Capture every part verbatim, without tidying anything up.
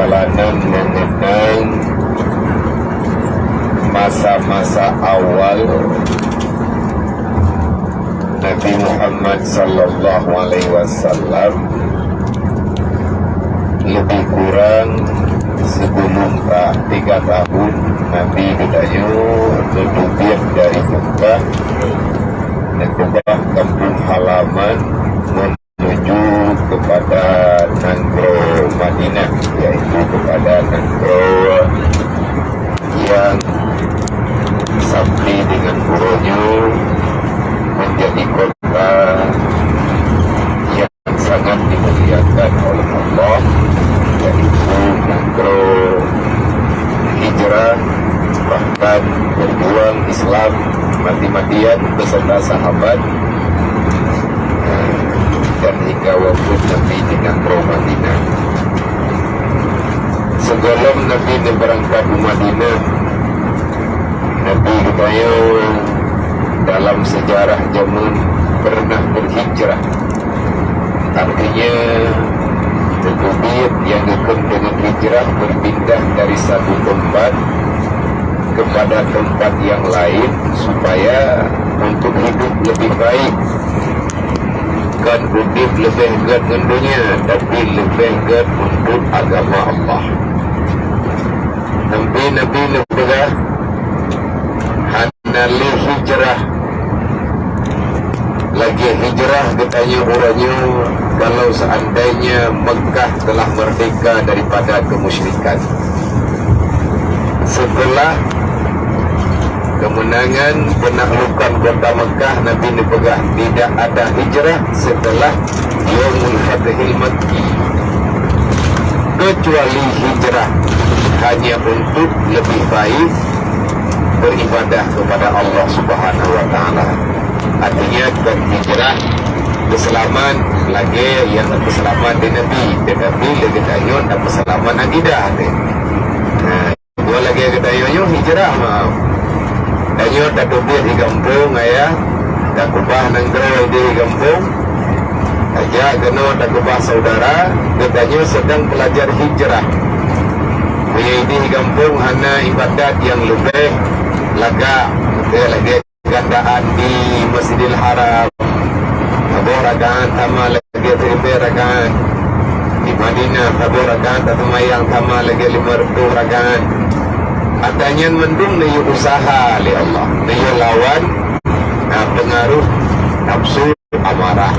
perjalanan mengenang masa-masa awal Nabi Muhammad sallallahu alaihi wasallam, lebih kurang sebelum ta-, tiga tahun Nabi geutanyoe geuteubiet dari Mekah, neukeubah kampung halaman, menuju kepada nanggroe Madinah, yaitu kepada nanggroe yang sabé dengan uroe nyoe menjadi kota yang sangat dimuliakan oleh Allah, yaitu nanggroe hijrah, bahkan berjuang Islam mati-matian beserta sahabat, dan hingga wafat Nabi di nanggroe Madinah. Sigohlom Nabi neubeurangkat u Madinah, Nabi geutanyoe dalam sejarah jameun pernah berhijrah. Artinya, geuteubiet nyang geukheun deungon hijrah, berpindah dari satu tempat kepada tempat yang lain supaya untuk hidup lebih baik. Kon udeb leubeh gét ngon donya, tapi leubeh gét untuk agama Allah. Sampai Nabi neupeugah, hana lé hijrah lagée hijrah geutanyoe uroe nyoe kalau seandainya Mekah telah merdeka daripada kemusyrikan. Setelah kemenangan penaklukan kota Mekah, Nabi neupeugah, tidak ada hijrah setelah Yaumul Fathil Makki, kecuali hijrah hanya untuk lebih baik beribadah kepada Allah Subhanahu wa Taala. Artinya, kon hijrah peuseulamat lagée nyang peuseulamat di Nabi, tetapi lé geutanyoe tapeuseulamat akidah teuh. Nah, dua lagée geutanyoe nyoe hijrah mah. Tanyoe tateubiet di gampông ayah, takeubah nanggroe di gampông, tajak keunoe takeubah saudara, geutanyoe sedang belajar hijrah. Meunyoe di gampông hana ibadat nyang leubeh lagak, lagée gandaan di Masjidil Haram, saboh rakaat sama lagée siribée rakaat. Di Madinah, saboh rakaat taseumayang sama lagée lima reutôh rakaat. Ata nyan mandum neuyue usaha lé Allah, neuyue lawan, na, peungaruh nafsu amarah,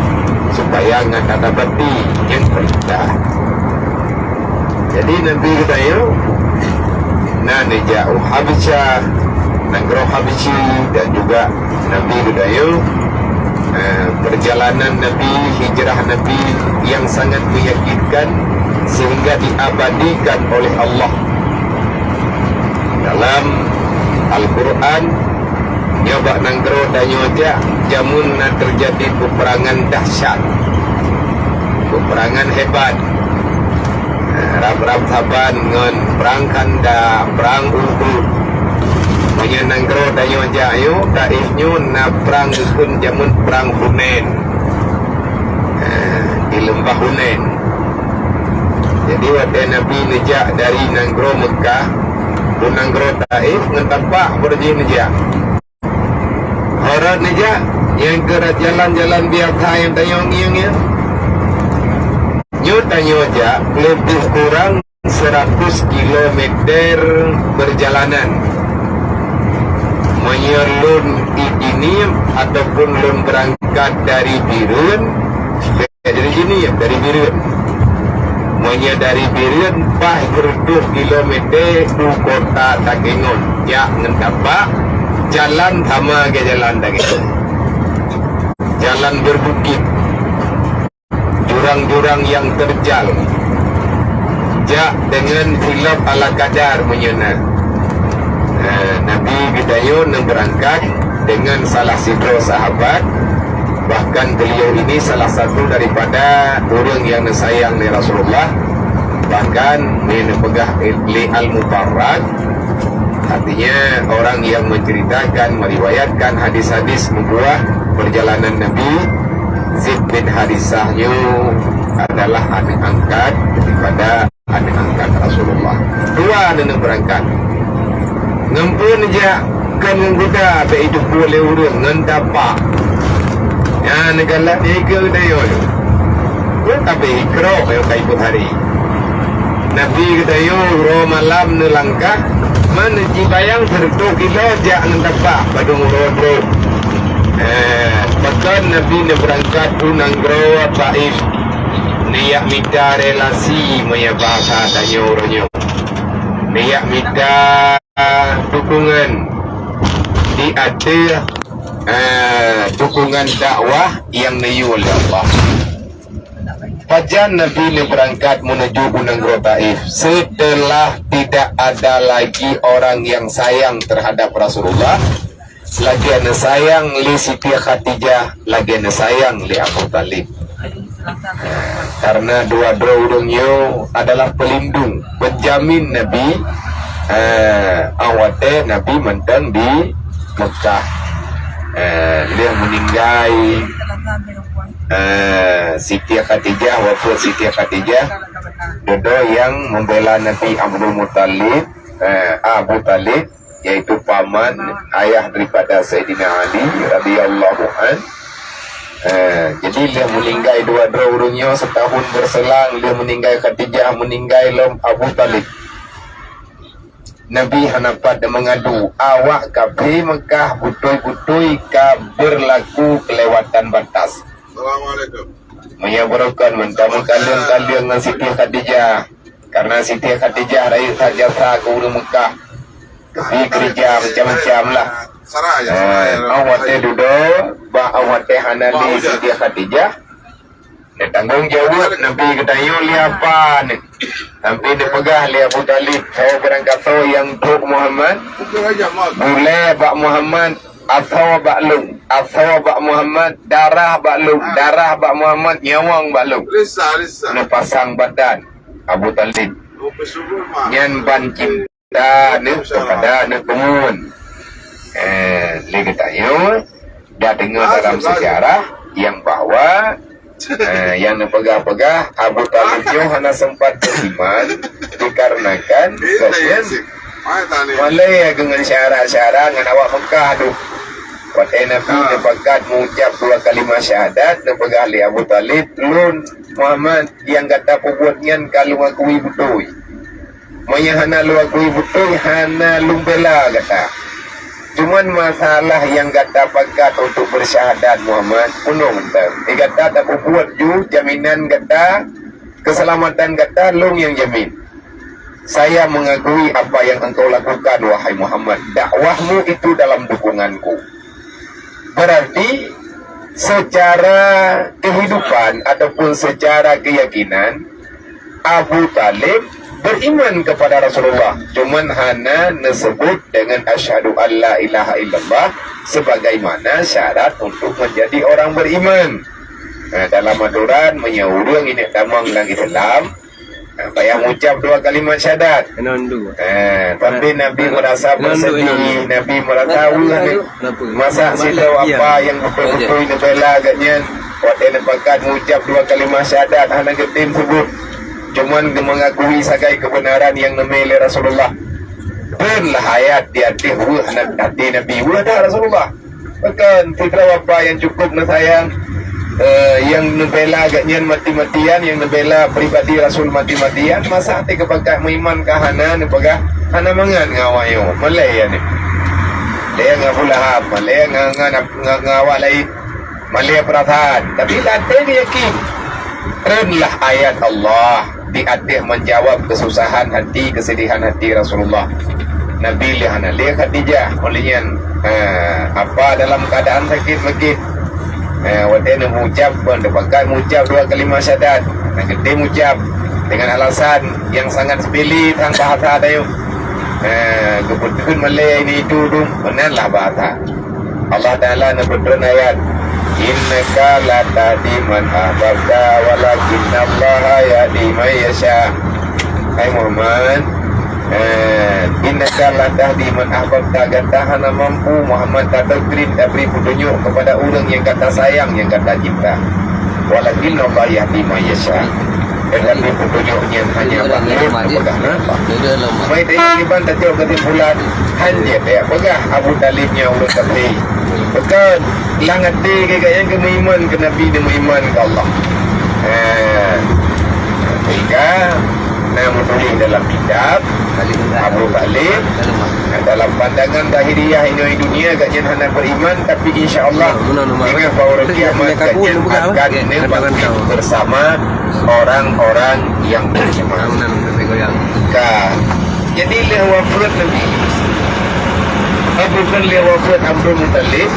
supaya ngat ata bati nyang peurintah. Jadi, Nabi geutanyoe na neujak u Habsyah, nanggroe Habsyi, dan juga Nabi geutanyoe, eh, perjalanan Nabi, hijrah Nabi yang sangat meyakinkan sehingga diabadikan oleh Allah dalam Al-Quran. Nyoe bak nanggroe tanyoe jak, jameun na teujadi peupeurangan dahsyat, peupeurangan hebat. Rab-rab saban ngon Prang Khandaq, Prang Uhud. Meunyoe nanggroe tanyoe jak nyoe, Taif nyoe na prang geukheun jameun Prang Hunain. Eh, di leumbah Hunain. Jadi, watée Nabi neujak dari nanggroe Meukah u nanggroe Taif ngon tapak, baru jih neujak. Uroe neujak, nyang keu jalan-jalan biasa nyang tanyoe ngieng nyan. Nyoe tanyoe jak leubeh kurang seratus kilometer perjalanan. Meunyoe lôn i Jeunieb ataupun lôn beurangkat dari Bireuen, dari Jeunieb, dari Bireuen. Meunyoe dari Bireuen, paih seratus kilometer u kota Takengon. Jak ngon tapak, jalan sama lagée jalan Takengon. Jalan berbukit, jurang-jurang yang terjal. Jak deungon silop ala kadar meunyoe na. Eh, Nabi geutanyoe neubeurangkat deungon salah sidroe sahabat, bahkan beliau ini salah satu daripada ureuëng nyang neusayang lé Rasulullah, bahkan neupeugah lé Al-Mubarrak, artinya orang yang menceritakan, meriwayatkan hadis-hadis meubuah perjalanan Nabi. Zaid bin Harisah nyoe adalah aneuk angkat daripada aneuk angkat Rasul. beurangkat. Ngon peue neujak, kon ngon kuda, bèk jiteupeue lé ureueng, ngon tapak. Nyan neugalak nyan keu geutanyoe. Nyan tabé ikra, nyan ka iboh hari. Nabi geutanyoe uroe malam neulangkah, man jibayang sireutoh kilo jak ngon tapak padum uroe trok. Eh, pakon Nabi neubeurangkat u nanggroe Taif, neujak mita relasi, meunyoe bahasa tanyoe uroe nyoe. Neujak mita dukungan di ateueh, eh, dukungan dakwah nyang neuyue lé Allah. Pajan Nabi neubeurangkat meunuju u nanggroe Taif seuteulah tidak ada lagi orang yang sayang terhadap Rasulullah, lagèe neusayang lé Siti Khadijah, lagèe neusayang lé Abu Thalib. Karena dua droe ureueng nyoe adalah pelindung, penjamin Nabi, eh, 'oh watèe Nabi mantong di Mekah. Eh, lheueh meuninggai, eh, Siti Khadijah, wafat Siti Khadijah, dudoe nyang membela Nabi Abdul Muttalib, eh, Abu Thalib, yaitu paman ayah daripada Saidina Ali radhiyallahu an. Eh, jadi lheueh meuninggai dua droe ureueng nyoe, setahun berselang lheueh meuninggai Khadijah, meuninggai lom Abu Thalib. Nabi hana pat meungadu, awak kafé Mekah beutôi-beutôi ka beurlaku keulewatan batas. Assalamualaikum. Meunyoe beureukan meutameukaleueng-kaleueng ngon Siti Khadijah, karena Siti Khadijah rayeuk that jasa keu ureueng Mekah, geubi keureuja macam-macam lah. Sarah ya, Sarah ya. Eh, 'oh watèe dudoe, bak 'oh watèe hana lé Siti Khadijah, neutanggong jaweueb Nabi geutanyoe lé apa nyoe. Sampai neupeugah lé Abu Thalib, "Soe barangkasoe nyang trok Muhammad, bulèe bak Muhammad, asoe bak lôn, asoe bak Muhammad, darah bak lôn, darah bak Muhammad, nyawöng bak lôn." Neupasang badan Abu Thalib. Nyan ban cin- ta neuh kepada aneuk peungeuet. Eh, lé geutanyoe, dah deungoe dalam sejarah nyang bahwa, eh, nyang neupeugah-peugah Abu Thalib nyoe hana sempat beriman dikarenakan gobnyan malèe deungon syarat-syarat ngon awak Mekah tu. Watèe Nabi neupakat meuucap dua kalimah syahadat, neupeugah lé Abu Thalib, "Lôn, Muhammad, nyang gata peubuet nyan ka lôn akui beutôi." Meunyoe hana lôn akui beutôi, hana lôn bela gata. Cuman masalah nyang gata pakat untuk bersyahadat, Muhammad, peunong mantong. Di gata tapeubuet ju jaminan gata, keuseulamatan gata, lôn nyang jamin. Saya mengakui apa yang engkau lakukan, wahai Muhammad. Dakwahmu itu dalam dukunganku. Berarti, secara kehidupan ataupun secara keyakinan, Abu Thalib beriman kepada Rasulullah, cuman hana neuseubut dengan asyhadu an la ilaha illallah sebagaimana syarat untuk menjadi orang beriman. Nah, dalam aturan, meunyoe ureueng inong tamong lam Islam, nah, payah meucap dua kalimat syahadat. Kena undur. Eh, tapi Nabi merasa bersedih, Nabi merasa weueh. Masa sidroe apa nyang beutôi-beutôi neubela gobnyan, watèe neupakat meucap dua kalimah syahadat hana geutem seubut, cuman geumeungakui sagai keubeunaran nyang neumè lé Rasulullah. Treun lah ayat di ateueh weueh até Nabi, weueh that Rasulullah. Pakon sidroe apa nyang cukup neusayang, eh, nyang neubela gobnyan mati-matian, nyang neubela pribadi Rasul mati-matian, masa até geupakat meuiman ka hana neupeugah, hana mangat ngon awak nyoe. Malèe nyan. Malèe ngon Abu Lahab, malèe ngon, ngon, ngon, ngon awak laén. Malèe peurasaan, tapi lam até geuyakin. Treun lah ayat Allah di ateueh menjawab kesusahan hati, kesedihan hati Rasulullah. Nabi lé hana lé Khadijah, oleh nyan, ha, apa dalam keadaan sakit makit. Ha, watèe neumeucap, kon teupakat meucap dua kalimah syahadat. Nah, geutem meucap dengan alasan yang sangat sepele tang bahasa tanyoe. Ha, geupeutheun malèe ini itu tu, meunan lah bahasa. Allah Ta'ala neupeutreun ayat, "Innaka la tahdi man ahbabta, walakinnallaha yahdi man yasha." Hai Muhammad, eh, "Innaka la tahdi man ahbabta," gata hana mampu, Muhammad, tadoktrin, tabri peutunyok kepada ureueng nyang gata sayang, nyang gata cinta. "Walakinnallaha yahdi man yasha." Tetapi petunjuk nyan hanya makhluk, peugah Allah. Baik, dari iban tajok kesimpulan, hanjeuet ya, peugah Abu Talib nyan ulôn kafé. Bukan, lam até geuh nyan keu meuiman keu Nabi dan meuiman keu Allah. Eh, sehingga na meutuléh dalam kitab Abu Talib, dalam pandangan zahiriyah inoe dunia gobnyan hana beriman, tapi insya Allah dengan bak uroe kiamat gobnyan akan bersama orang-orang yang beriman. Ka. Jadi lheueh wafeuet Nabi, eh, bukan lheueh wafeuet Abdul Muttalib,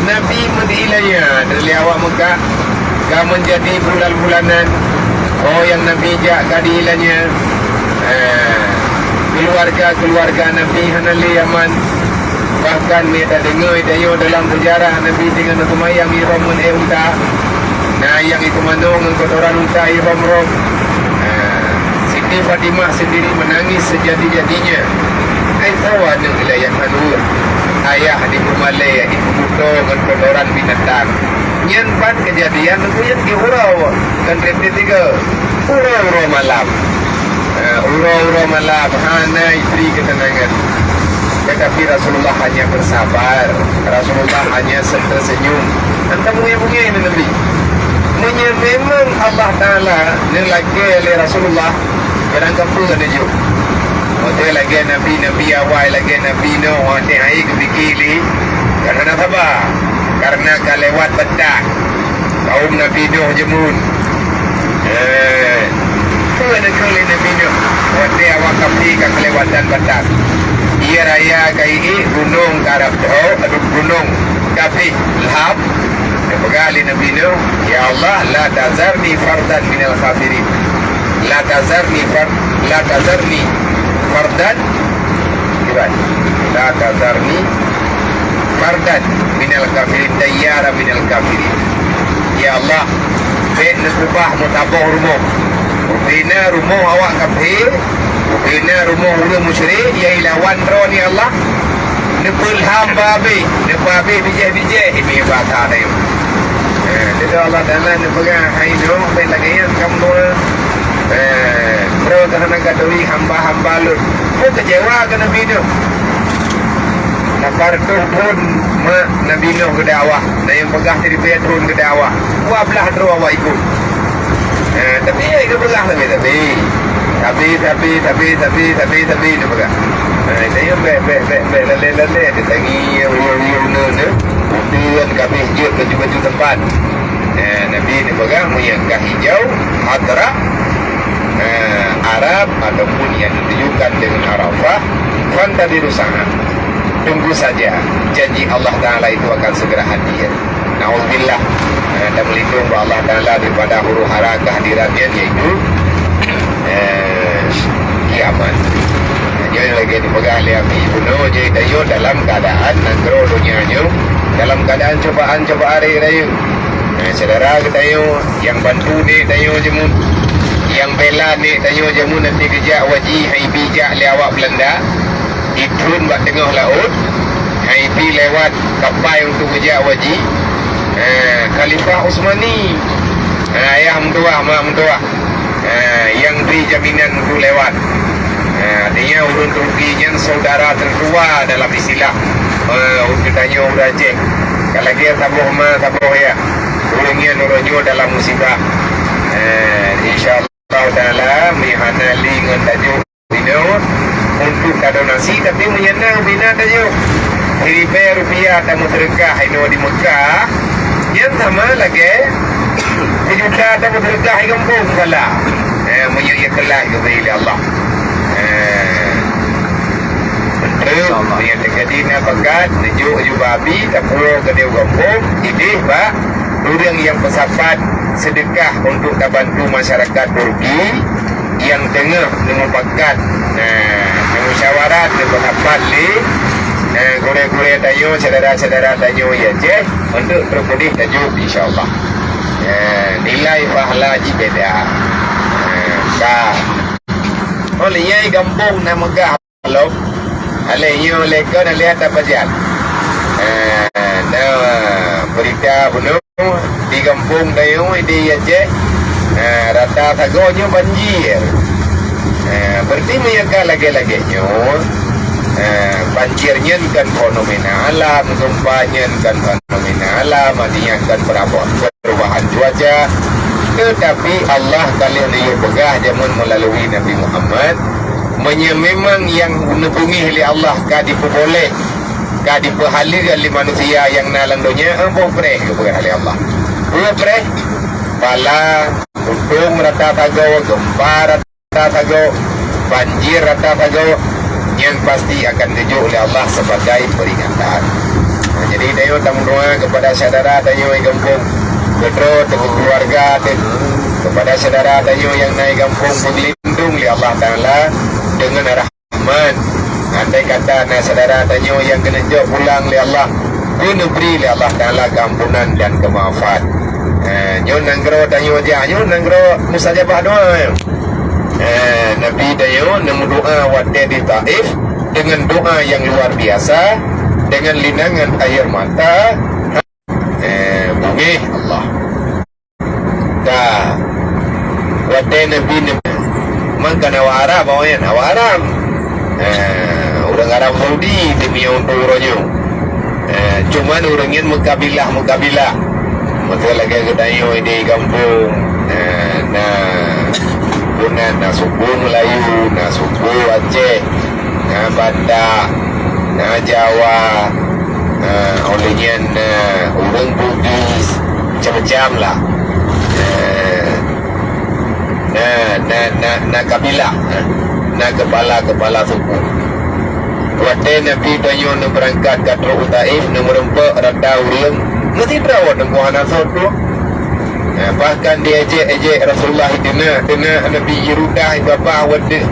Nabi meudiilanya dari awak Mekah, ka menjadi bulan-bulanan. Oh, nyang Nabi jak ka diilanya. Eh, keluarga-keluarga Nabi hana lé aman. Bahkan meunyo tadeungoe tanyoe dalam sejarah Nabi deungon seumayang ihram ngon ék unta. Na nyang ipeumanö ngon kotoran unta ihram roh. Eh, Siti Fatimah sendiri menangis sejadi-jadinya. Ai sawa aneuk ilée nyang khanur. Ayah dipeumalée, dipeubuto ngon kotoran binatang. Nyan ban keujadian nyan di uroe, kon treb tiga. Uroe-uroe malam. Eh, uroe-uroe malam hana jibri keuteunangan. Tetapi Rasulullah hanya bersabar. Rasulullah hanya tersenyum. Hantom bungé-bungé lé Nabi. Meunyo memang Allah Taala neulakée lé Rasulullah, barangkapeue ka neujok. Watée lagée nabi-nabi awai, lagée Nabi Nuh, watée hai geupike lé, kan hana saba. Karena ka lewat batas. Kaum Nabi Nuh jeumuen. Eh, peue neukheun lé Nabi Nuh? Watée awak kafé ka keulewatan batas. Ie raya ka iék, gunong ka rab dho, aduh, gunong ka abéh lhab. Neupeugah lé Nabi Nuh, "Ya Allah, la tazarni fardan minal kafirin." La tazarni far-, la tazarni fardan, kiban? La tazarni fardan minal kafirin, dayyara minal kafirin. Ya Allah, bék neukeubah meusaboh rumoh. Bubena rumoh awak kafé, bubena rumoh ureuëng musyrik, ya ilawan droe, ya Allah. Neupeulham babeh, neupeuabeh bijéh-bijéh, ini bahasa Melayu. Eh, jadi Allah Taala neupeugah, "Hai Nuh, bék lagée nyan kamoe." Eh, droe keuhana ka turi hamba-hamba Lôn. Peue keucewa keu Nabi Nuh. Lapan reutôh thon mak Nabi Nuh geudakwah, na nyang peugah siribée thon geudakwah. Dua blaih droe awak ikot. Eh, tapi, eh, geupeugah sabe-sabe. Sabe, sabe, sabe, sabe, sabe, sabe, neupeugah. Eh, saya bék, bék, bék, bék, lalée, lalée, dia tangi, uyueng, uyueng, ne, ne. Bukan kami jeuet baju-baju tempat. Eh, Nabi neupeugah, meunyo ka hijau, hadrat, eh, Arab ataupun yang ditujukan dengan Arafah, fantadhiru sa'ah. Tunggu saja, janji Allah Taala itu akan segera hadir. Naudzubillah. Eh, dan melindung bak Allah Taala daripada huru-hara kehadiran nyan, yaitu, eh, kiamat. Jadi lagée dipeugah lé Abi Ibnu, jadi tanyoe dalam keadaan nanggroe donya nyoe, dalam keadaan cobaan-cobaan raya-raya. Eh, syedara geutanyoe nyang bantu nek tanyoe jameun, nyang bela nek tanyoe jameun, nanti geujak u haji, hai bijak lé awak Belanda. Itrun bak teungoh laôt, hai pi lewat kapai untuk geujak u haji. Eh, Khalifah Utsmani. Eh, ayah meutuwah, mak meutuwah. Eh, nyang bri jaminan untuk lewat. Eh, artinya ureuëng Turki nyan saudara tertua dalam istilah, eh, untuk tanyoe ureuëng Aceh. Ka lagée saboh ma, saboh yah. Ureuëng nyan uroe nyoe dalam musibah. Eh, insya Allah Taala, meuhana li ngon tajuk Bina untuk tadonasi, tapi meunyo na bina tanyoe siribée rupiah tameuseudeukah inoe di Mekah, nyan sama lagée sijuta tameuseudeukah di gampông salah. Eh, meunyo ikhlaih geubri lé Allah. Eh, beutôi, meunyo teujadi na bakat, neujok ju babi, tapuwoe keudeh u gampông, ideh bak ureuëng nyang peusapat seudeukah untuk tabantu masyarakat Turki, nyang teungoh neumupakat, eh, neumusyawarat, neupeusapat lé, eh, gurée-gurée tanyoe, syedara-syedara tanyoe i Aceh untuk trok keudeh tajok, insya Allah. Eh, nilai pahala jih beda. Eh, ka. Oh, lé nyan gampông na meugah. Lom, alèh nyoe lé kon alèh ata pajan. Eh, na berita bunoe di gampông tanyoe di Aceh, Ha, rata sagoe nyoe banjir. Ha, berarti meunyoe ka lagée-lagée nyoe, ha, banjir nyan kan fenomena alam, gempa nyan kan fenomena alam, artinya kan perabot perubahan cuaca. Tetapi Allah ka lheueh neuyue peugah jameun meulalu Nabi Muhammad, meunyoe memang nyang neubeungéh lé Allah ka jipeuboleh, ka jipeuhaleue lé manusia nyang na lam donya, eh, boh preh geupeugah lé Allah. Boh preh, bala, udong rata sagoe, gempa rata sagoe, banjir rata sagoe, nyan pasti akan geujok lé Allah sebagai peringatan. Nah, jadi tanyoe tameudoa kepada syedara tanyoe di gampông, keudroe teuh keuluwarga teuh, kepada syedara tanyoe nyang na di gampông, beugeulindong lé Allah Taala deungon rahmat. Andai kata na syedara tanyoe nyang keuneuk jok pulang lé Allah, keuneubri lé Allah Taala keuampunan dan keumaafan. Eh, nyoe nanggroe tanyoe jak, nyoe nanggroe mustajabah doa. Eh, Nabi tanyoe neumeudoa watée di Taif deungon doa nyang luar biasa, deungon linangan air mata. Eh, beungéh Allah. Ka. Watée Nabi neu-, mangkana awak Arab, awak nyan, awak Arab. Eh, ureuëng Arab Saudi teumiyueb untuk uroe nyoe. Eh, cuman ureuëng nyan meukabilah-meukabilah. Beutôi lagée geutanyoe di gampông. Eh, na, bunan na suku Melayu, na suku Aceh, na Batak, na Jawa, eh, óh lheueh nyan na ureuëng Bugis, macam-macam lah. Eh, na, na, na, na kabilah, eh, na kepala-kepala suku. Watée Nabi tanyoe neubeurangkat ka trok u Taif, neumeureumpok rata ureuëng, meusidroe teungku hana sot dua. Nah, bahkan diejek-ejek Rasulullah, teuna, teuna Nabi Yehuda, babah wadeuh,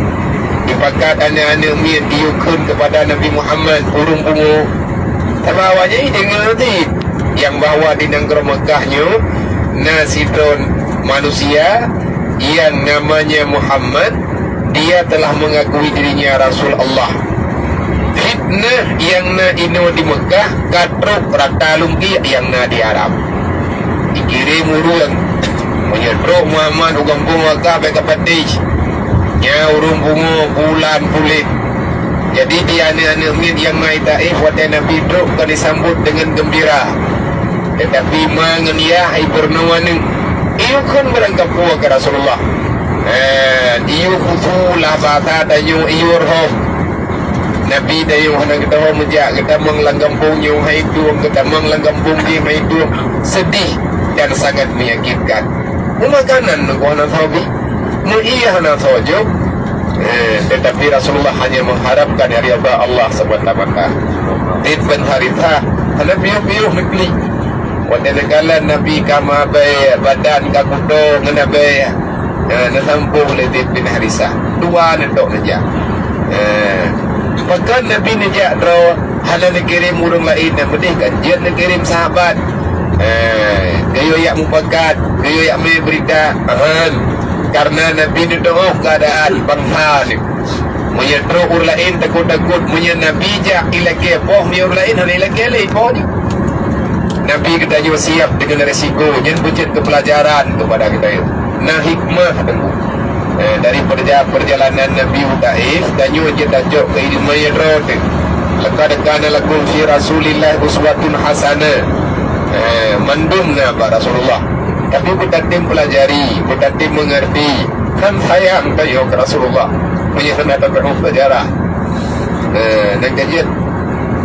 dipakat aneuëk-aneuëk miet, diyue kheun kepada Nabi Muhammad, ureuëng pungo. Sabab awak nyan deungoe cit nyang bahwa di nanggroe Meukah nyoe na sidroe manusia yang namanya Muhammad, dia telah mengakui dirinya Rasul Allah. Fitnah nyang na inoe di Meukah ka trok rata lungkiek nyang na di Arab. Dikirém ureuëng, meunyoe trok Muhammad u gampông Meukah bèk ka patéh. Nyan ureuëng pungo bulan puléh. Jadi di aneuëk-aneuëk miet nyang na i Taif watée Nabi trok ka disambot deungon geumbira. Teutapi ma ngon yah ipeureunoe aneuëk, iyue kheun barangkapeue keu Rasulullah. Eh, iyue khusu lah basa tanyoe iyue rhom. Nabi tanyoe hana geutanyoe meujak, geutamong lam gampông nyoe hai tueng, geutamong lam gampông jih hai tueng. Sedih dan sangat menyakitkan. Meumakanan neukoh hana soe bi, meu-ie hana soe jok. Eh, tetapi Rasulullah hanya mengharapkan ridha Allah semata-mata. Zaid bin Harithah hana piôh-piôh neuklik. Watée neukalon Nabi ka meuabée, badan ka kuto ngon abée, eh, neusampôh lé Zaid bin Harithah. Dua neutôk neujak. Eh, pakon Nabi neujak droe hana neukirém ureuëng laén, nyang meudeh ka jeuet neukirém sahabat. Eh, geuyue jak mupakat, geuyue jak mé beurita. Ahan. Karena Nabi neuteu'oh keuadaan bansa nyoe. Meunyoe trok ureuëng laén takot-takot, meunyoe Nabi jak ilakée poh, meunyoe ureuëng laén hana ilakée lé poh nyoe. Nabi geutanyoe siap deungon risiko, nyan beujeuet keu peulajaran keupada geutanyoe. Na hikmah teungku. Eh, dari perja-, perjalanan Nabi u Taif, tanyoe jeuet tacok keu ileumèe droe teuh. Laqad kana lakum fi Rasulillah uswatun hasanah. Eh, mandum na bak Rasulullah. Tapi beutatem pelajari, beutatem mengerti. Kan sayang tanyoe keu Rasulullah. Meunyoe hana tateu'oh sejarah. Eh, dan ka jeuet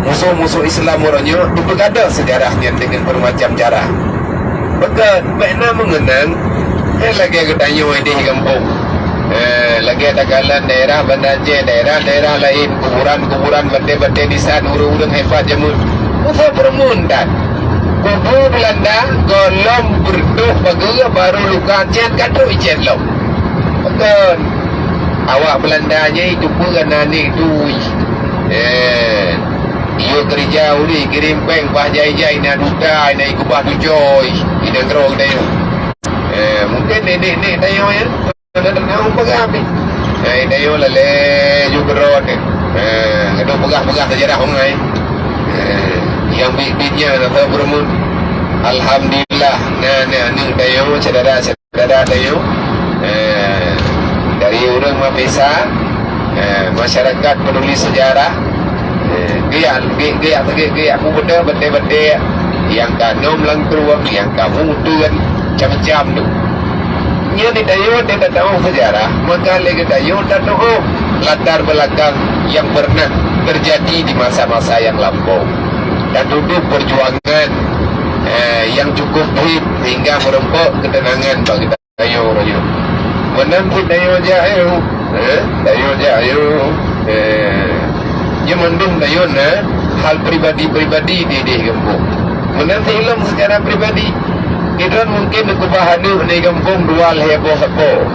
musoh-musoh Islam uroe nyoe jipeugadoh sejarah nyan deungon bermacam cara. Pakon, bèk na meungeunang, eh, lagée geutanyoe di gampông. Eh, lagée takalon daerah Banda Aceh, daerah-daerah laén, kuburan-kuburan batée-batée nisan ureuëng-ureuëng hebat jameun. Musoh peureumeun that. Kubu Beulanda gohlom beureudoh pageue barô luka cen ka trok icen lom. Pakon, awak Beulanda nyan itu peue na aneuk tui. Eh, iyue keureuja uli kirém péng bah jai-jai na duta, na ikeubah tujoh, i nanggroe geutanyoe. Eh, mungken nenek-nenek tanyoe nyan. Ada nak peugah pih. Hai, tanyoe lalée ju keudroe teuh. Ha, keuneuk peugah-peugah seujarah bangai. Ha, nyang biet-biet nyan atau peureumeun. Alhamdulillah, na aneuk-aneuk tanyoe syedara Dada tanyoe, eh, dari ureuëng mapesa, eh, masyarakat peduli sejarah, eh, geujak, geujak, geujak, geujak mubeudôh batée-batée nyang ka nöm lam krueng, nyang ka muteuen, macam-macam tu. Nyan di tanyoe teutateuoh sejarah, maka lé geutanyoe tateuoh latar belakang yang pernah terjadi di masa-masa yang lampau. Tatudôh perjuangan, eh, yang cukup pahit sehingga meureumpok ketenangan bagi tanyoe uroe nyoe. Meunan cit tanyoe jak ayoe, eh, tanyoe jak ayoe, eh, nyoe mandum tanyoe na hal pribadi-pribadi di, di gampông. Meunan cit lom secara pribadi, Idroen mungkin neukeubah aneuk di gampông dua lhée boh sapo.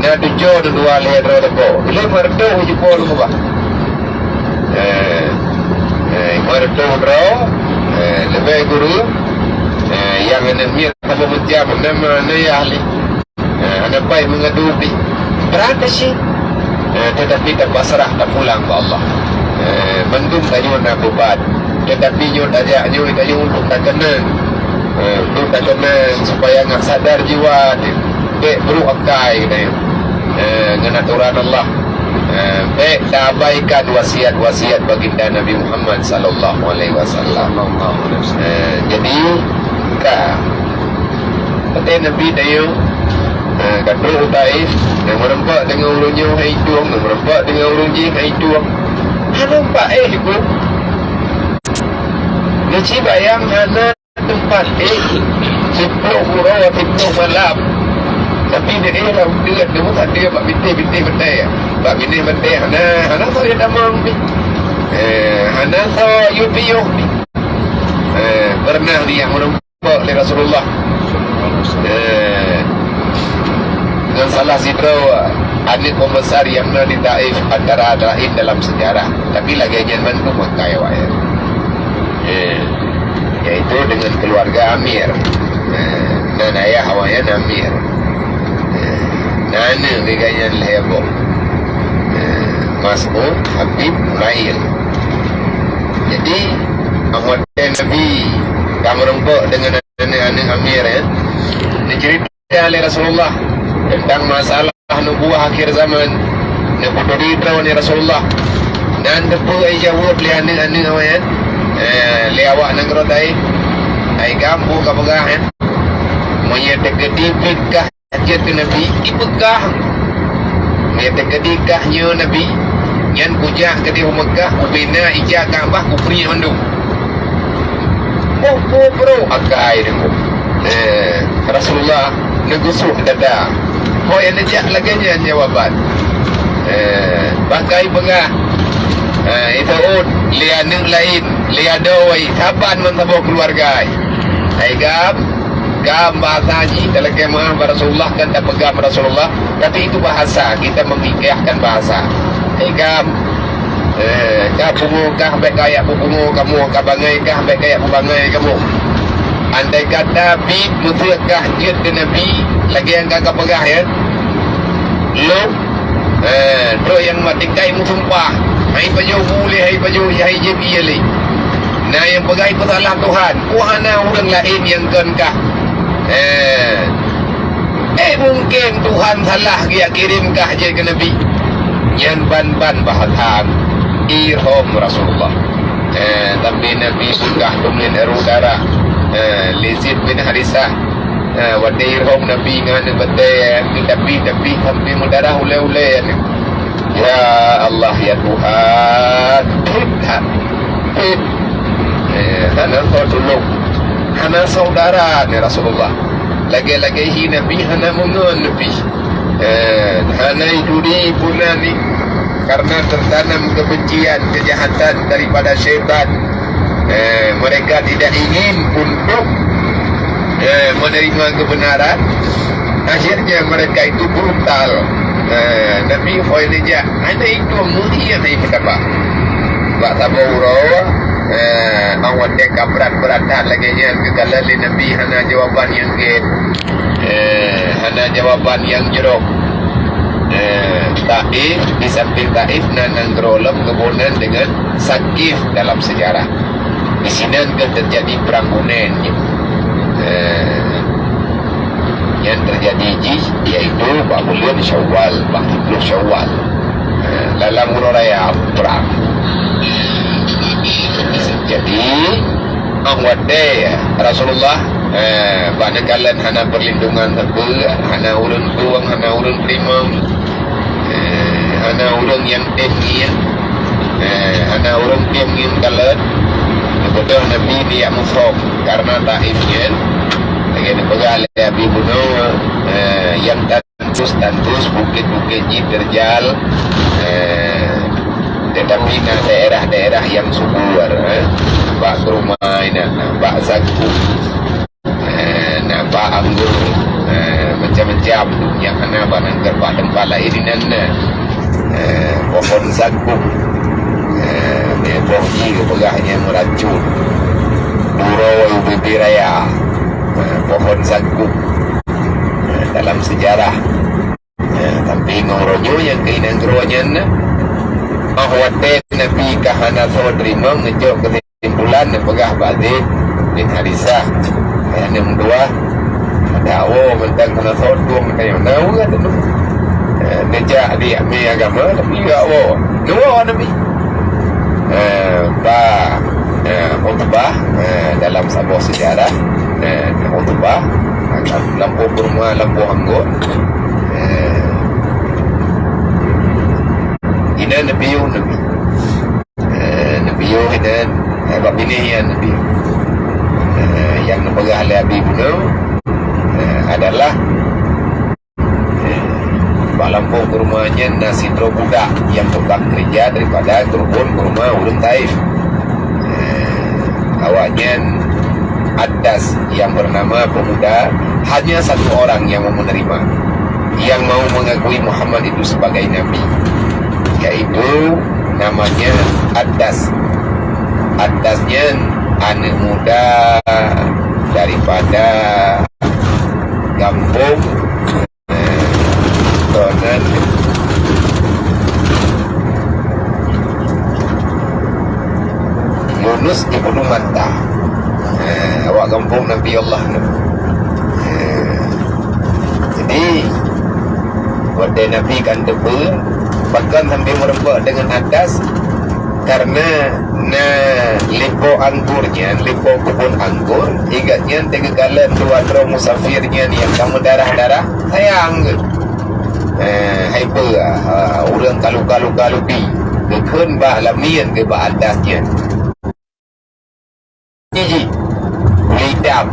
Na tujoh dua lhée droe sapo. Ilée meureutoh jipo neukeubah. Eh, eh, meureutoh droe, eh, leubeh guru, eh, nyang aneuk miet saboh macam, nama na yah lé. Eh, hana pai meungadu pih. Brat cit. Eh, tetapi tapasrah, tapulang bak Allah. Eh, mandum tanyoe na beuban. Tetapi nyoe tajak nyoe tanyoe untuk takeunang. Eh, untuk takeunang supaya ngat sadar jiwa, bék brok akai tanyoe. Eh, ngon atoran Allah. Eh, bék taabaikan wasiat-wasiat baginda Nabi Muhammad sallallahu alaihi wasallam. Eh, jadi, ka Watée Nabi tanyoe, eh, ka trok u Taif, nyang meureumpok deungon ureuëng nyoe hai tueng, nyang meureumpok deungon ureuëng jih hai tueng. Hana pat éh ku. Neuci bayang hana teumpat éh, siploh uroe, siploh malam. Tapi di éh lam uteuen, teuma ka deuh bak bintéh-bintéh batée. Bak bintéh batée hana, hana soe tamong pih. Eh, hana soe yue piôh pih. Eh, pernah lihat ureuëng Lé Rasulullah. Eh, ngon salah sidroe aneuk pembesar nyang na di Taif antara laén dalam sejarah. Tapi lagée nyan mandum akai awaknyan. Eh, yaitu dengan keluarga Amir. Eh, nan ayah awaknyan Amir. Eh, na aneuk lagée nyan lhée boh. Eh, Mas'ud, Habib, Mulail. Jadi, watée Nabi ka meureumpok deungon aneuk-aneuk Amir, ya. Neuceurita lé Rasulullah teuntang masalah nubuwah akhir zaman. Neupeuturi droe nibak Rasulullah. Dan teupeu jaweueb lé aneuk-aneuk awaknyan, eh, lé awak nanggroe Taif. Hai gam, peue kapeugah, eh? Meunyoe teukeudi pih kah jeuet keu Nabi, ipeugah. Meunyoe teukeudi kah nyoe Nabi, nyan kujak keudeh u Meukah, kubina ija Ka'bah, kupriek mandum. Boh, boh, bro, akai deungon. Eh, Rasulullah neugeusuh dada. Ho nyang neujak lagée nyan jawaban. Eh, bangkai peugah. Eh, itu lé aneuk laén, lé adoe, saban meusaboh keuluwarga. Hai gam, gam bahasa jih, talakée meu'ah bak Rasulullah kan tapeugam Rasulullah, tapi itu bahasa, kita mengikahkan bahasa. Hai gam, eh, ka pungo kah bék kayak pupungo kamoe, ka bangai kah bék kayak pubangai kamoe. Andai kata bit meuseuk kah jeuet keu Nabi, lagée nyang ka kapeugah, ya. Lôn Eh, trok nyang meutingkai meusumpah. Hai pajoh bu lé, hai pajoh, hai jeuet ie lé. Na nyang peugah ipeusalah Tuhan. Peue hana ureuëng laén nyang kon kah? Eh. Eh, mungken Tuhan salah geujak kirém kah jeuet keu Nabi. Nyan ban-ban bahasa irhom Rasulullah. Eh, tapi Nabi peugah teumeulen aru darah. Eh, lé Zaid bin Harisah. Ha, watée irhom Nabi ngon aneuk batée, tapi, tapi sampai meudarah ulée-ulée aneuk. Ya Allah, ya Tuhan, peuet that, peuet. Eh, hana soe tulông, hana saudara ni Rasulullah. Lagée-lagée hi Nabi hana meungon Nabi. Eh, hana iduri puna ni, karena tertanam kebencian, kejahatan daripada syaitan. Eh, mereka tidak ingin untuk, eh, menerima kebenaran. Akhirnya mereka itu brutal. Eh, Nabi Khawarijah, hana itu mulia dari pertama. Bak saboh uroe, eh, awak teka berat-berat that lagée nyan, keukalon lé Nabi hana jawaban nyang gét. Eh, hana jawaban nyang jroh. Eh, Taif, di samping Taif na nanggroe lom geuboh nan deungon Saqif dalam sejarah. Di sinan keuh terjadi Perang Hunain. Eh, Nyang teujadi jih yaitu bak buleuen Syawal, bak siplôh Syawal. Eh, dalam uroe raya prang. Jadi, 'oh watèe Rasulullah, eh, bak neukalon hana perlindungan sapeue, hana ureueng tueng, hana ureueng teurimong, eh, hana ureueng nyang tem ngieng, eh, hana ureueng tem ngieng kalon, beutôi Nabi neujak muphom karena Taif nyan, lagèe neupeugah lé Abi bunoe, eh, nyang tantus-tantus, bukét-bukét jih teurjal, eh, teutapi na daerah-daerah nyang subur, eh, bak kurma inan, bak zakum, eh, na bak anggô, eh, macam-macam nyang hana bak nanggroe, bak teumpat laén inan na. Eh, pohon zakum, eh, meuboh jih geupeugah nyan meuracun. Uroe ubé-bé raya, eh, pohon zakum, eh, dalam sejarah. Eh, tapi ngon uroe nyoe nyang keuinan keudroe nyan na, 'oh watèe Nabi ka hana soe teurimong, neujok keusimpulan, neupeugah bak Zaid bin Harisah, ayah aneuk meutuwah, "Ada awoe mantong keunoe sot tueng tanyoe na ureueng tu." Eh, neujak di amé agama, tapi ya awoe. Neuwoe Nabi. Eh, ba, eh, Utbah, eh, dalam saboh sejarah, eh, Utbah, lampôh kurma, lampôh anggô, eh, inan Nabi, Nabi. Eh, Nabi Yunus dan, eh, bak binéh nyan Nabi. Eh, nyang neupeugah lé Abi bunoe, eh, adalah, eh, bak lampôh kurma nyan na sidroe budak nyang tukang keureuja daripada keurubon kurma ureueng Taif. Eh, awaknyan Adas yang bernama pemuda, hanya satu orang yang mau menerima, yang mau mengakui Muhammad itu sebagai nabi, yaitu namanya Adas. Adas nyan aneuk muda daripada gampông, eh, Tonan Yunus ibnu Matta. Eh, awak gampông Nabi Allah tu. Eh, jadi, watèe Nabi kan teupeue, pakon sambil meureumpok deungon Adas, karena na lipo anggur nyan, lipo keubon anggur, i gobnyan teuk geukalon dua droe musafir nyan nyang ka meudarah-darah, sayang geuh. Eh, hai peue, ah, ureueng ka luka-luka lubi, geukheun bak lamin geuh bak Adas nyan. Jih, ulèe itam.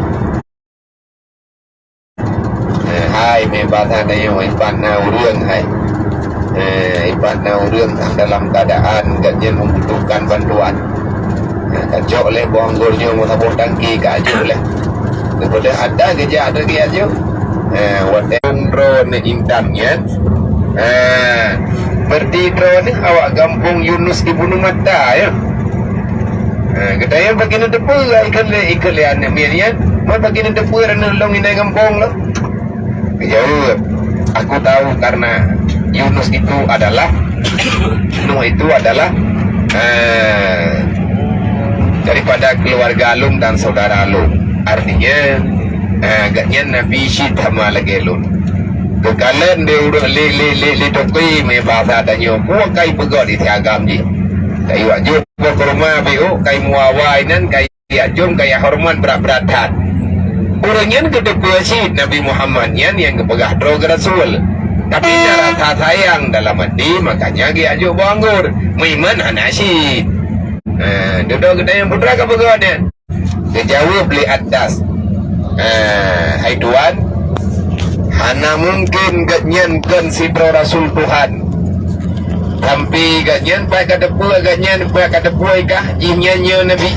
Eh, hai, meuibadah tanyoe, ipat na ureueng, hai. Eh, ipat na ureueng dalam keadaan gobnyan membutuhkan bantuan. Eh, ka jok lé boh anggô nyoe meusaboh tangki ka jok lé. Geupeugah ada geujak ada geujak jok. Eh, watèe droeneuh intan nyan. Eh, berarti droeneuh awak gampông Yunus ibnu Matta, ya. Ha, gata nyan bagi neuteupeue, ikheun lé, ikheun lé aneuk miet nyan, "Man bagi neuteupeue droeneuh lôn inan gampông lôn?" Geujaweueb, "Aku tahu karena Yunus itu adalah, Nuh itu adalah, eh, daripada keluarga lôn dan saudara lôn. Artinya, eh, gobnyan nabi cit sama lagèe lôn." Geukalon lé ureueng lé, lé, lé, lé toke, meuibadah tanyoe, peue kai peugöt di agam jih. Kai wak jok boh kurma, biôk kai muawa inan, kai jak jom, kai hormat brat-brat that. Ureueng nyan geuteupeue cit Nabi Muhammad nyan nyang geupeugah droe keu rasul. Tapi na rasa sayang dalam até, makanya geujak jok boh anggô. Meuiman hana cit. Eh, dudoe geutanyoe peue teuma ka peugah nyan. Geujaweueb lé Adas, "Eh, hai Tuan, hana mungken gobnyan kon sidroe rasul Tuhan. Sampoe gobnyan pat ka teupeue, gobnyan pat ka teupeue i kah jih nyan nyoe nabi.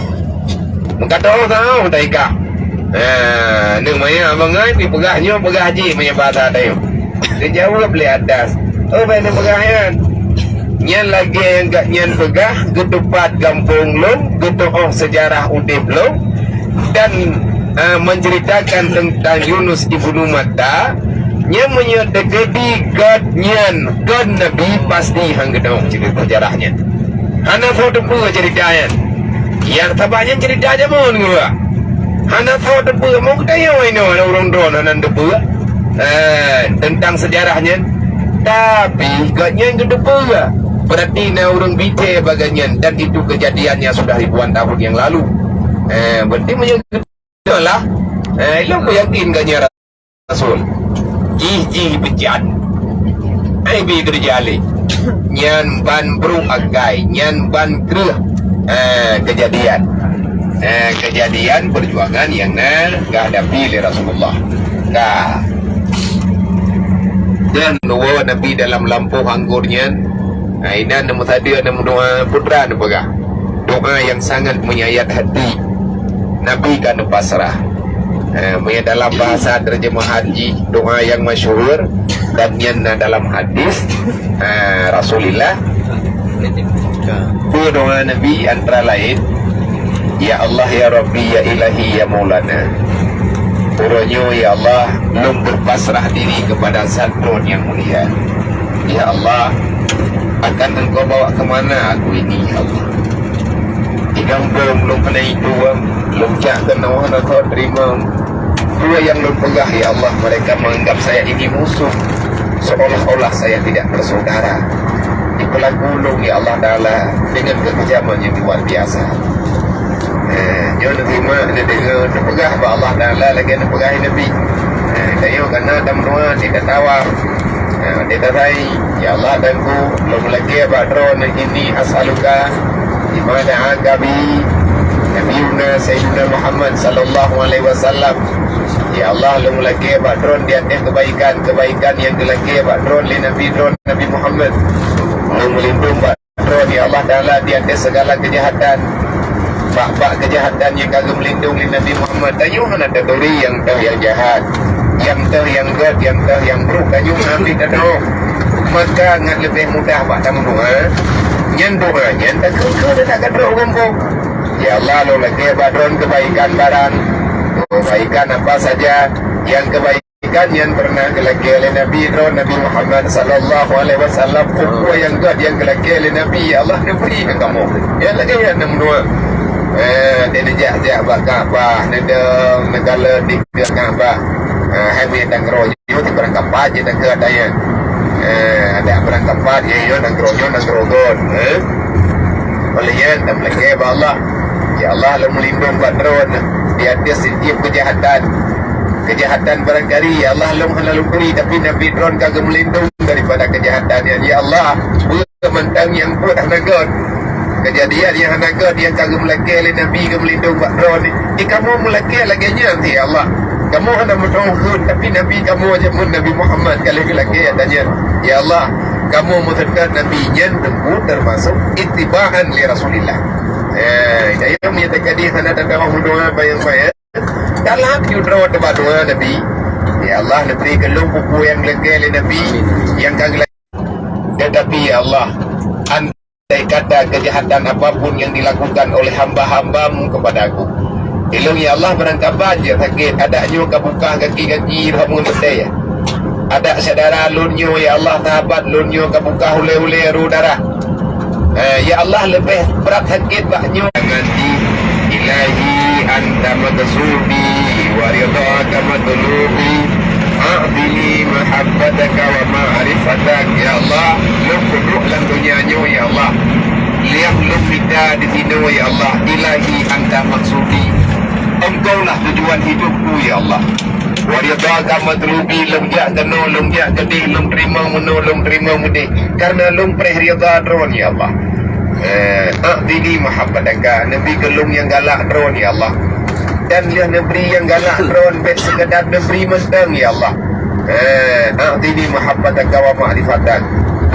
Meukato sahoe ta i kah. Eh, neuk maya mangat jipeugah nyoe, peugah jih maya basa tanyoe." Geujaweueb lé Adas, "Oh, bèk neupeugah nyan. Nyan lagèe nyang gobnyan peugah, geuteupat gampông lôn, geutu'oh seujarah udép lôn, dan, eh, menceritakan tentang Yunus ibnu Matta, nyan meunyoe teukeudi gobnyan kon nabi, pasti han geutu'oh seujarah nyan. Hana soe teupeue cerita nyan. Nyang sabab nyan cerita jameun geuh. Hana soe teupeue, meunyoe geutanyoe inoe ureueng droe hana teupeue." Eh, tentang sejarah nyan. Tapi gobnyan geuteupeue. Berarti na ureuëng bicé bagai nyan dan itu kejadian yang sudah ribuan tahun yang lalu. Eh, berarti meunyoe geutanyoe lah. Eh, ilong yakin gobnyan Rasul. Jih-jih beujan. Ai bi geureuja lé. Nyan ban brok agai, nyan ban kreueh, eh, kejadian. Eh, kejadian perjuangan yang na geuhadapi lé Rasulullah. Ka. Dan neuwoe Nabi dalam lampôh anggor nyan, inan neumeusadeue neumeudoa, putra neupeugah, doa yang sangat menyayat hati. Nabi ka neupasrah. Eh, meunyo dalam bahasa terjemahan jih, doa yang masyhur dan nyan na dalam hadis, eh, Rasulullah. Dua doa Nabi antara lain, "Ya Allah, ya Rabbi, ya Ilahi, ya Maulana." Uroe nyoe, ya Allah, lôn berpasrah diri kepada Zat Droen yang mulia. Ya Allah, akan Engkau bawa ke mana aku ini, ya Allah? Di gampông lôn keuneuk iduek, lôn jak keunoe hana teurimong. Peue nyang lôn peugah, ya Allah, mereka menganggap saya ini musuh, seolah-olah saya tidak bersaudara. Dipeulaku lôn, ya Allah Taala, dengan kekejaman yang luar biasa. Eh, nyoe neuterima, neudeungoe, neupeugah bak Allah Taala lagée neupeugah Nabi. Eh, tanyoe kana tameudoa, tatawa. Eh, tatawa, ya Allah, Teungku, lôn meulakée bak Droeneuh, inni as'aluka bima da'aka bihi Nabiyuna Sayyiduna Muhammad sallallahu alaihi wasallam. Ya Allah, lôn meulakée bak Droeneuh di ateueh kebaikan, kebaikan nyang geulakée bak Droeneuh lé Nabi Droeneuh, Nabi Muhammad. Lôn meulindong bak Droeneuh, ya Allah Taala, di ateueh segala kejahatan. Bak-bak kejahatan nyang ka geumeulindong lé Nabi Muhammad, tanyoe hana taturi nyang toh nyang jahat, nyang toh nyang gét, nyang toh nyang brok, tanyoe hana pih tadroe. Maka ngat leubeh mudah bak tameudoa, nyan doa nyan takheun-kheun dan tagadroe gampông. Ya Allah, lôn lakée bak Droeneuh kebaikan barang, kebaikan apa saja nyang kebaikan Kan nyan pernah geulakée lé Nabi Droeneuh, Nabi Muhammad sallallahu alaihi wasallam, peue nyang gét nyang geulakée lé Nabi, ya Allah, neubri keu kamoe. Nyan lagée nyan neumeudoa. Eh, dan neujak-jak bak Ka'bah, neudong, neukalon dikeue Ka'bah. Eh, hai meunan nanggroe nyoe, barangkapat jih takheun ata nyan. Eh, adak barangkapat, ya, ya, nanggroe nyoe, nanggroe gét. Eh? Oleh nyan, tameulakée bak Allah. Ya Allah, lôn meulindong bak Droeneuh di ateueh setiap kejahatan. Kejahatan barangkali, ya Allah, lôn hana lôn turi, tapi Nabi Droeneuh ka geumeulindong daripada kejahatan nyan. Ya Allah, buet mantong nyang buet hana gét. Kejadian nyang hana gét nyang ka geumeulakée lé Nabi geumeulindong bak Droeneuh. Eh, kamoe meulakée lagée nyan, ya Allah. Kamoe hana meutuah kheun, tapi Nabi kamoe jameun Nabi Muhammad ka lheueh geulakée ata nyan. Ya Allah, kamoe meuseutôt Nabi nyan teungku teumasok ittiba'an li Rasulillah. Eh, dayah meunyoe teuka di hana tatawa meudoa bayang-bayang. Dalam judroe teuba doa Nabi. Ya Allah, neubri keu lôn peue-peue nyang geulakée lé Nabi nyang ka geulakée. Tetapi, ya Allah, andai kata kejahatan apapun yang dilakukan oleh hamba-hamba-Mu kepada aku, ilôn, ya Allah, barangkapat jih sakét, adak nyoe ka bukah gaki-gaki roh meungeutée. Adak syedara lôn nyoe, ya Allah, sahabat lôn nyoe ka bukah ulée-ulée ru darah. Eh, ya Allah, leubeh brat sakét bak nyoe. Nganti, Ilahi anta maghsubi wa ridhaka matlubi, a'tini mahabbataka wa ma'rifatak. Ya Allah, lôn keuduek lam donya nyoe, ya Allah. Nyang lôn mita di sinoe, ya Allah. Ilahi anta maghsubi. Engkaulah tujuan hidupku, ya Allah. Wa ridhaka matlubi, lôn jak keunoe, lôn jak keudeh, lôn teurimong meunoe, lôn teurimong meudeh. Karena lôn preh ridha Droeneuh, ya Allah. Eh, a'tini mahabbataka, neubri keu lôn nyang galak Droeneuh, ya Allah. Dan lheueh neubri nyang galak Droeneuh, bék seukeudar neubri mantong, ya Allah. Eh, a'tini mahabbataka wa ma'rifatak.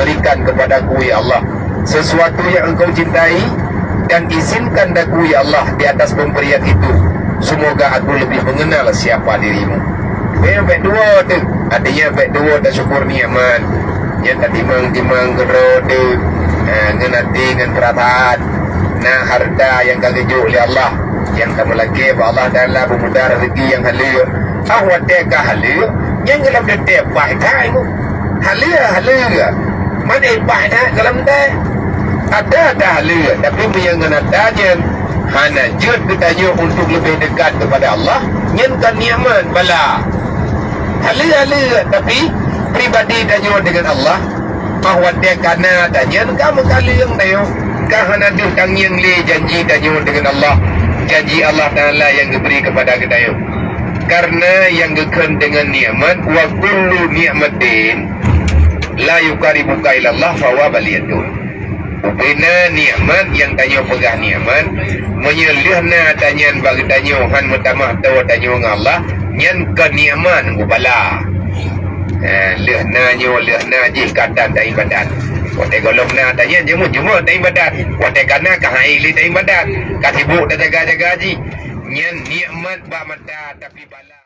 Berikan kepadaku, ya Allah, sesuatu yang Engkau cintai, dan izinkan daku, ya Allah, di atas pemberian itu. Semoga aku lebih mengenal siapa dirimu. Bék, bék tuwoe teuh, artinya bék tuwoe tasyukur nikmat. Nyan tatimang-timang keudroe teuh, eh, ngon até ngon peurasaan. Na hareuta nyang ka geujok lé Allah, nyang tameulakée bak Allah Taala beumudah rezeki nyang haleue. Ah, watée ka haleue, nyang gohlom teuntée paih that. Haleue, haleue. Meunan paih that gohlom teuntée. Ata ka haleue, tapi meunyoe ngon ata nyan hana jeuet geutanyoe untuk leubeh dekat kepada Allah, nyan kon nikmat, bala. Haleue-haleue, tapi pribadi tanyoe deungon Allah, bah watée ka na tanyan ka meukaleueng tanyoe, ka hana deuh tangieng lé janji tanyoe deungon Allah, janji Allah Taala nyang geubri keupada geutanyoe. Karena nyang geukheun deungon nikmat, wa kullu nikmatin la yuqarribuka ilallah fahuwa baliyatun. Ubena nikmat nyang tanyoe peugah nikmat, meunyoe lheueh na tanyan bak geutanyoe han meutamah toe tanyoe ngon Allah, nyan kon nikmat, bala. Eh, lheueh na nyoe, lheueh na jih ka tan taibadat. Watée gohlom na tanyan jeuet-jeuet taibadat. Watée ka na ka hai lé taibadat. Ka sibuk tajaga-jaga jih. Nyan nikmat bak mata tapi bala.